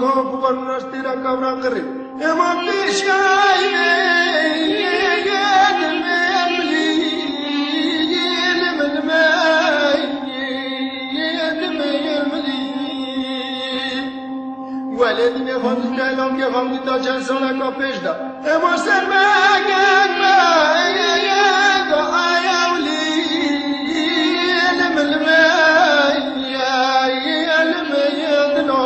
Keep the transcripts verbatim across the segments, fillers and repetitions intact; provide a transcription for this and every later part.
Ku ber rastî re kevra qirî. Ema pêşayê yê dimê milî, yê dimê milî, yê dimê milî. Welê dinê xandî te, lankê xandî te çend saleka pêş de. Ema ser me gel me, duaya ewlî, lime lime, ya, ya, lime, ya, dilo.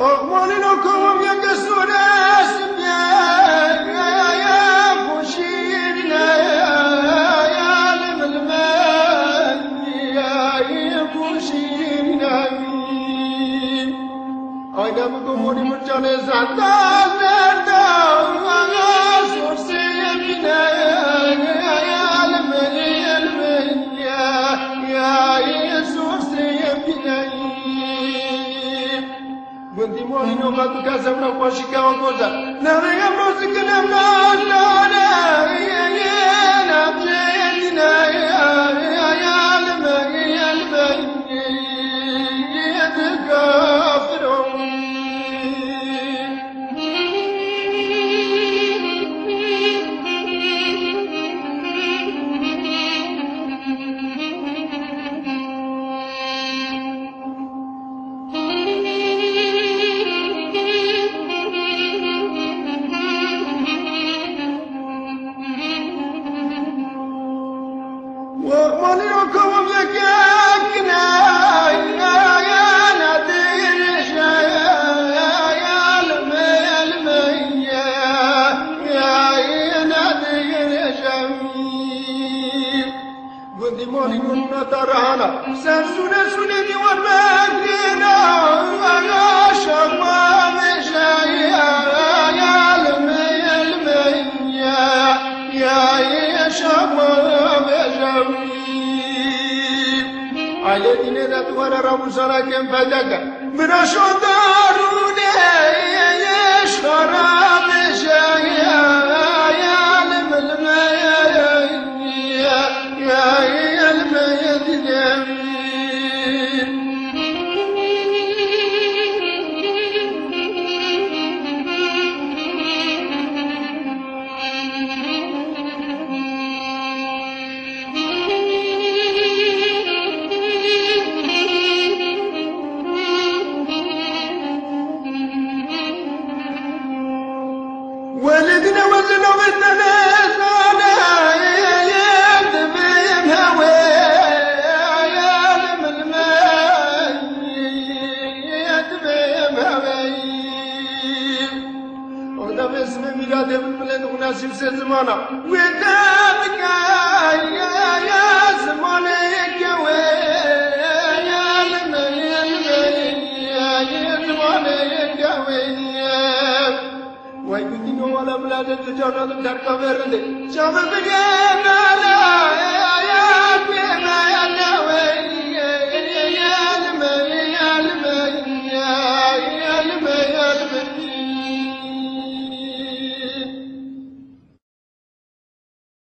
Oxmalino kovum yeke sores bie, ya, ya, ya, ya, ya, lime, lime, ya, ya, ya, Ayna min ku morî min canê zerda zerda, sorsê bîne, elmê, elmê, ya, ya, sorsê bîne. Gundî morî noqa tu ke zewra xweşî ke o goza. Nerê em rozik em nastane, elmê, elmê, elmê. Wexmanî ro kewim yekek ne, ya, ya, ne dirêje, ya, ya, lime, lime, ya, ya, ne dirêje. Gundî malî gundna tarahana, ser sûne sûne dîwan mekirina, ya, şaxma vêje, ya, ya, lime, lime, ya, ya, ya, şaxma vêje. Ailê dînê de tu were rabûsara kêm peyda ke. Bira şondarûnê şara vêje, ya, ya, lime, lime, ya, ya, ya, lime, ya, dînê. Welidine wezin o wezine zane, dibim hewê, ya, ya, dibim hewê. Oda vê zimê mîladê min milê dixwinasî bi sê zimana. Wê te bike, ya, ya, zimanê yeke wê, ya, ya, ya, ya, ya, zimanê yeke wê. Wey gotî no wala miladê tu carna tu terka vê rindê. Çavê min yê mele, ya, ya, ya, ya, ya, ya, wê.